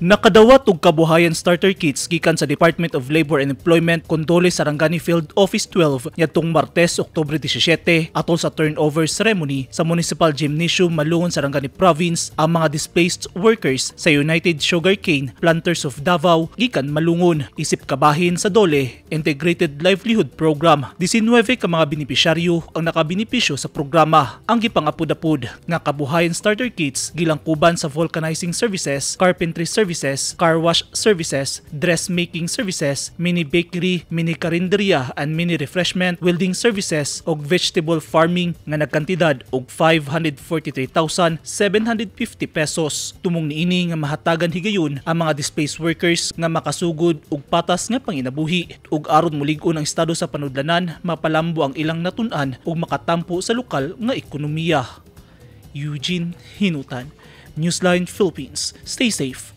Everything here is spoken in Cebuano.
Nakadawat og Kabuhayan Starter Kits gikan sa Department of Labor and Employment Condole Sarangani Field Office 12 niadtong Martes, Oktubre 17, atol sa turnover ceremony sa Municipal Gymnasium, Malungon, Sarangani Province ang mga displaced workers sa United Sugarcane Planters of Davao gikan Malungon isip kabahin sa DOLE Integrated Livelihood Program. 19 ka mga benepisyaryo ang nakabenepisyo sa programa. Ang gipangapud-apud nga Kabuhayan Starter Kits gilangkuban sa vulcanizing services, carpentry services, car wash services, dressmaking services, mini bakery, mini karinderya and mini refreshment, welding services ug vegetable farming nga nagkantidad og 543,750 pesos. Tumong niini nga mahatagan higayon ang mga displaced workers nga makasugod og patas nga panginabuhi ug aron mulig-on ang estado sa panudlanan, mapalambo ang ilang natun-an ug makatampo sa lokal nga ekonomiya. Eugene Hinutan, Newsline Philippines. Stay safe.